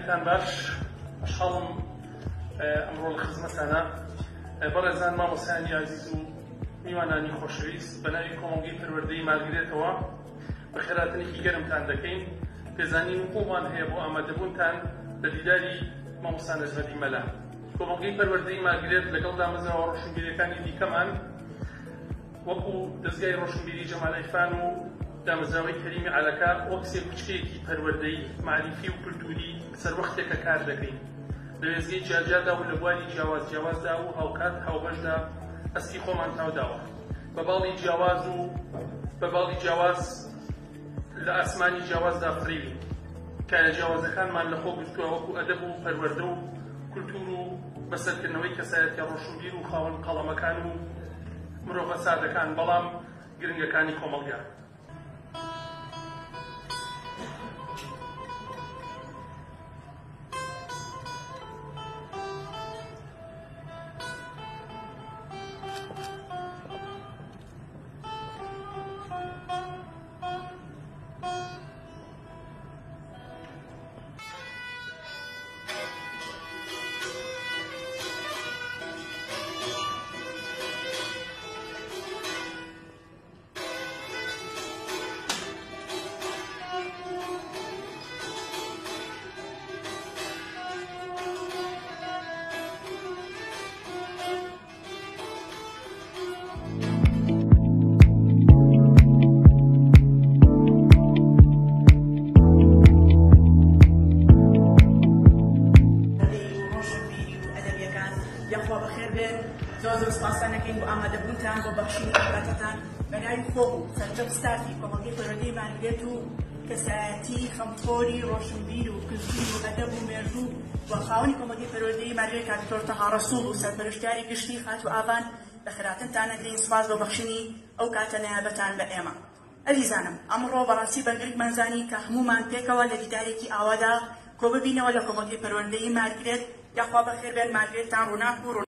بەیانتان باش، خۆشحاڵم ئەمڕۆ لە خزمەتانە. بەڕێزان مامۆستایانی ئازیز و میوانانی خۆشەویست، بە ناوی کۆمەڵگەی پەروەردەی مارگرێتەوە بەخێرهاتنێکی گەرمتان دەکەین. پێزانین و قووڵمان هەیە بۆ ئامادەبوونتان لە دیداری مامۆستا نەجمەدین مەلا. کۆمەڵگەی پەروەردەی مارگرێت لەگەڵ دامەزراوە ڕۆشنبیرییەکانی دیکەمان وەکو دەزگای ڕۆشنبیری جەمال عیرفان و دامەزراوەی کەریمی عەلەکە وەک سێکوچکەیەکی پەروەردەیی، مەعریفی و کولتووری سەروەختێکە کار دەکەین. لە وێستگەی جیاجیادا و لە بواری جیاواز جیاوازدا و هاوکات هاوبەشدا ئەسپی خۆمان تاوداوە. بە باڵی جیاواز و بە باڵی جیاواز لە ئاسمانی جیاوازدا فڕیوین. کایە جیاوازەکانمان لە خۆ گرتووە وەکو ئەدەب و پەروەردە و کولتوور و بەسەرکردنەوەی کەسایەتیە ڕۆشنبیر و خاوەن قەڵەمەکان و مرۆڤە سادەکان بەڵام گرنگەکانی کۆمەڵگا. یاخوا بەخێر بێن زۆر زۆر سپاستان ئەکەین بۆ ئامادەبوونتان بۆ بەخشینی ئەم کاتەتان بە ناوی خۆم و سەرجەم ستافی کۆمەڵگەی پەروەردەی مارگرێت و کەسایەتی خەمخۆری ڕۆشنبیر و کلتور و ئەدەب و مێژوو و خاوەنی کۆمەڵگەی پەروەردەیی مارگرێت کاک دکتۆر تەها ڕەسوڵ و سەرپەرشتیاری گشتی خاتوو ئاڤان بەخێرهاتنتان ئەکەین سوپاس بۆ بەخشینی ئەو کاتە نایابەتان بە ئێمە. ئەزیزانم ئەمڕۆ بەڕاستی بە گرنگمان زانی کە هەموومان پێکەوە لە دیدارێکی ئاوادا کۆببینەوە لە کۆمەڵگەی پەروەردەیی مارگرێت، یاخوا بەخێربێن مارگرێتتان ڕووناک و ڕوون.